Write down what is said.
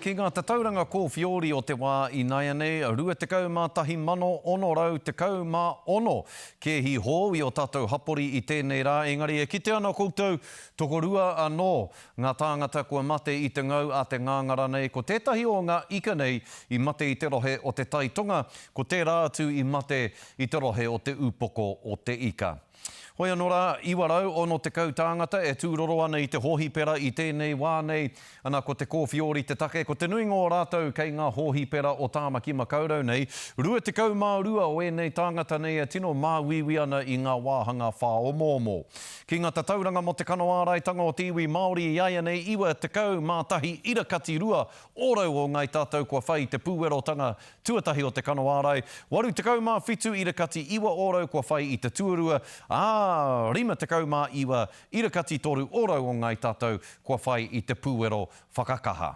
Ki ngā tatauranga kōwhiori o te wā inaianei, 21,616 kēhi hou i o tātou hapori i tēnei rā, engari e kite ana koutou, tokorua anō ngā tāngata kua mate i te ngau a te ngāngara nei, ko tētahi o ngā ika nei i mate i te rohe o Te Tai Tonga, ko tērā atu i mate i te rohe o Te Ūpoko o Te Ika. Hoi anō rā, 960 tāngata e tūroro ana i te hōhipera i tēnei wā nei, ana ko te kōwhiori te take, ko te nuinga o rātou kei ngā hōhipera o Tāmaki Makaurau nei, 22 o ēnei tāngata nei e tino māuiui ana i ngā wāhanga whāomoomo. Ki ngā tatauranga mō te kano āraitanga o te iwi Māori i āianei 91 ira kati rua ōrau o ngāi tātou kua whai i te pūwerotanga tuatahi o te kano ārai, 87 ira kati 9 ōrau kua whai i te tuarua, ā, 59 ira kati 3 ōrau o ngāi tātou kua whai i te pūwero whakakaha.